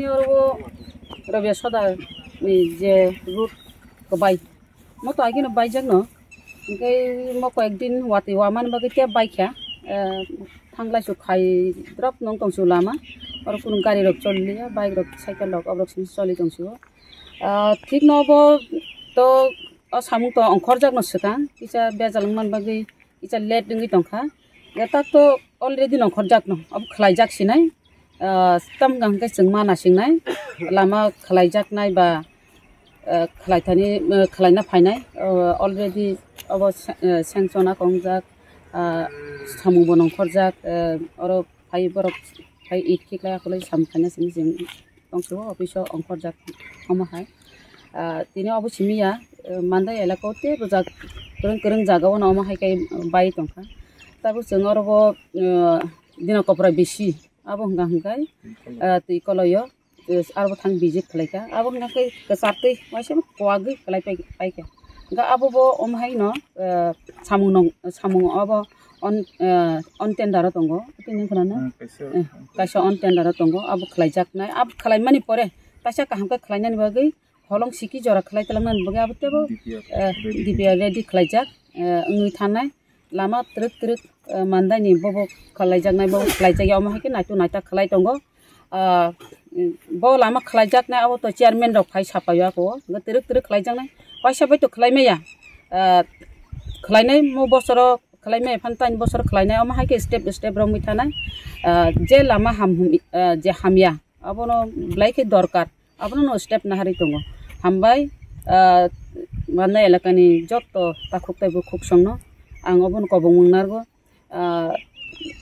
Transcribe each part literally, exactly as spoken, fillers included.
Oro Rabia Soda ni je road kwbai, mo to agino baijak no, hingke mo koyek din watwi wamani bagwi tei baikha, eh, thanglai su khai drop nong tong su lama, oro kunu gari rok choli liya, bike rok, cycle rok, obrok sini choli tong su. Ah, thik no bo to o samung to ongkhorjak no swkang, kisa bejal wngmani bagwi kisa late wngwi tongkha. Ya tak to already nongkhorjak no, abo khwlaijak sinai. Ah, tam hwnkha hwnkhe chwng ma nasingnai, lama khwlaijaknai ba, ah, khwlaithani, ah, khwlaina phainai, ah, already abo sa-, ah, sanction a kongjak, ah, samung bo nongkhorjak, ah, oro phai borok phai it khiklai akolai samung khaina simi chwng tongsiwo office o ongkhorjak omo hai. Ah, tini obo simi ya, eh, Mandai elaka o tei bwjak kwrwng kwrwng jaga o no omo hai khe bai tongkha. Tabuk chwng oro bo, eh, dina kopra bisi abo hwnka hwnkhe, ah, twi koloio, eh, aro bo thang visit khlaikha. Abo hwnka khe kwchar twi waisa kwagwi kwlai pai-, paikha. Hwnka abo bo omo hai no, eh, samung nong, samung obo on, eh, on tender o tongo. Tini khwnano? Hmm, kaisa, eh, kaisa on tender o tongo. Abo khlaijaknai. Abo khlaimani pore kaisa kaham khe khlainani bagwi holong siki jora khlai talangmani bagwi abo tebo, D P R, eh, ready. D P R ready khlaijak, eh, wngwi thanai. Lama twrwk twrwk, eh, Mandai ni bobo khlaijaknai, bobo khlaijakya omo hai khe naitu naita khlai tongo. Ah, bo lama khlaijaknai abo to chairman rok phai sapaio ako. Hwnkhe twrwk twrwk khlaijaknai. Waisa bai to khlai maya. Ah, khlainai mo bosoro khlai maya phan tani bosoro khlainai omo hai khe step step romwi thanai. Ah, je lama ham hum, ah, je hamya abono belai khe dorkar. Abono no step naharwi tongo. Hambai, ah, Mandai elakani jotto takhuk taibo khuksongno ang obono kobong wngnargo. Ah,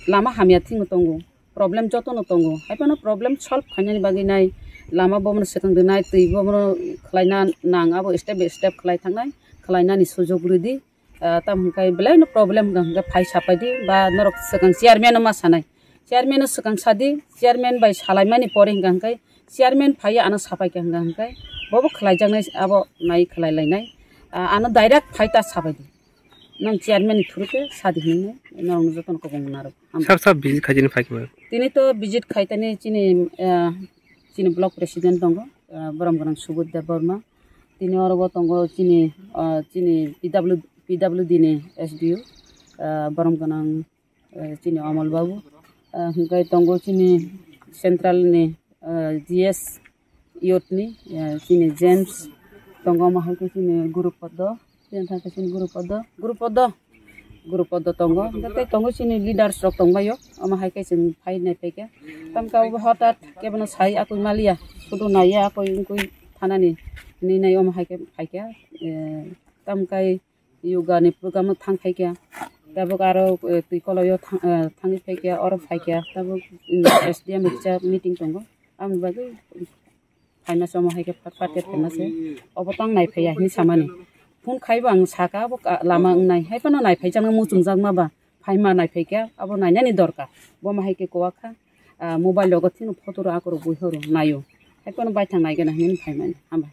lama hamya thwngno tongo, problem jotono tongo, haiphano problem solve khainani bagwi nai lama bomono swkang rwnai, twi bomono khlaina nang, abo step by step khlai thangnai, khlainani sujok rwdi. Ah, tamo hwnkhai belai no problem hwnka hwnka phai sapaidi ba norok swkang chairman no ma sanai, chairman no swkang sadi, chairman bai salaimani pore hwnka hwnkhai chairman phaiya ano sapaikha hwnka hwnkhai bobo khlaijaknai abo nai khlai lainai. Ah, ano direct phai ta sapaidi. Nang chairman ni through khe sadi hinwi norokno jotono kobong narwk. Sab sab visit khaijani phaikhe. Tini to visit khaitani chini, eh, chini block president tongo, eh, borom gwnang Subodh Debbarma. Tini oro bo tongo chini, eh, chini P W, P W D ni S D O, eh, borom gwnang, eh, chini Amal Babu. Eh, hwnkhe tongo chini central ni, eh, G S youth ni, eh, chini James tongo, omo hai khe chini guru podo, chini thang khe chini guru podo, guru podo, guru podo tongo, hwnkhe tei tongo chini leaders rok tongbaio, omo hai khe chwng phai nai phaikha. Tamkhe abo hotat kebono sai akoi maliya, sudu naiya akoi wngkui thanani hinwi nai omo hai khe phaikha, eh, tamkhe yoga ni program o thang phaikha. Tabuk aro, eh, twi koloi o thang, eh, thangwi phaikha, oro phaikha. Tabuk, mm, S D M riksa meeting tongo. Aboni bagwi phaima se omo hai khe fat fat khe phaima se. Obo tang nai phaiya hinwi samani. Phone khaibo ang saka abo ka-, lama wngnai. Haiphano nai phaijaknai muchungjakma ba. Phaima nai phaikha abo nainani dorkar. Bo ma hai khe kwak kha. Ah, mobile rogo thwino photo rok akorok buihoro naio. Haiphano baithang naigana hinwi phaimani. Hambai.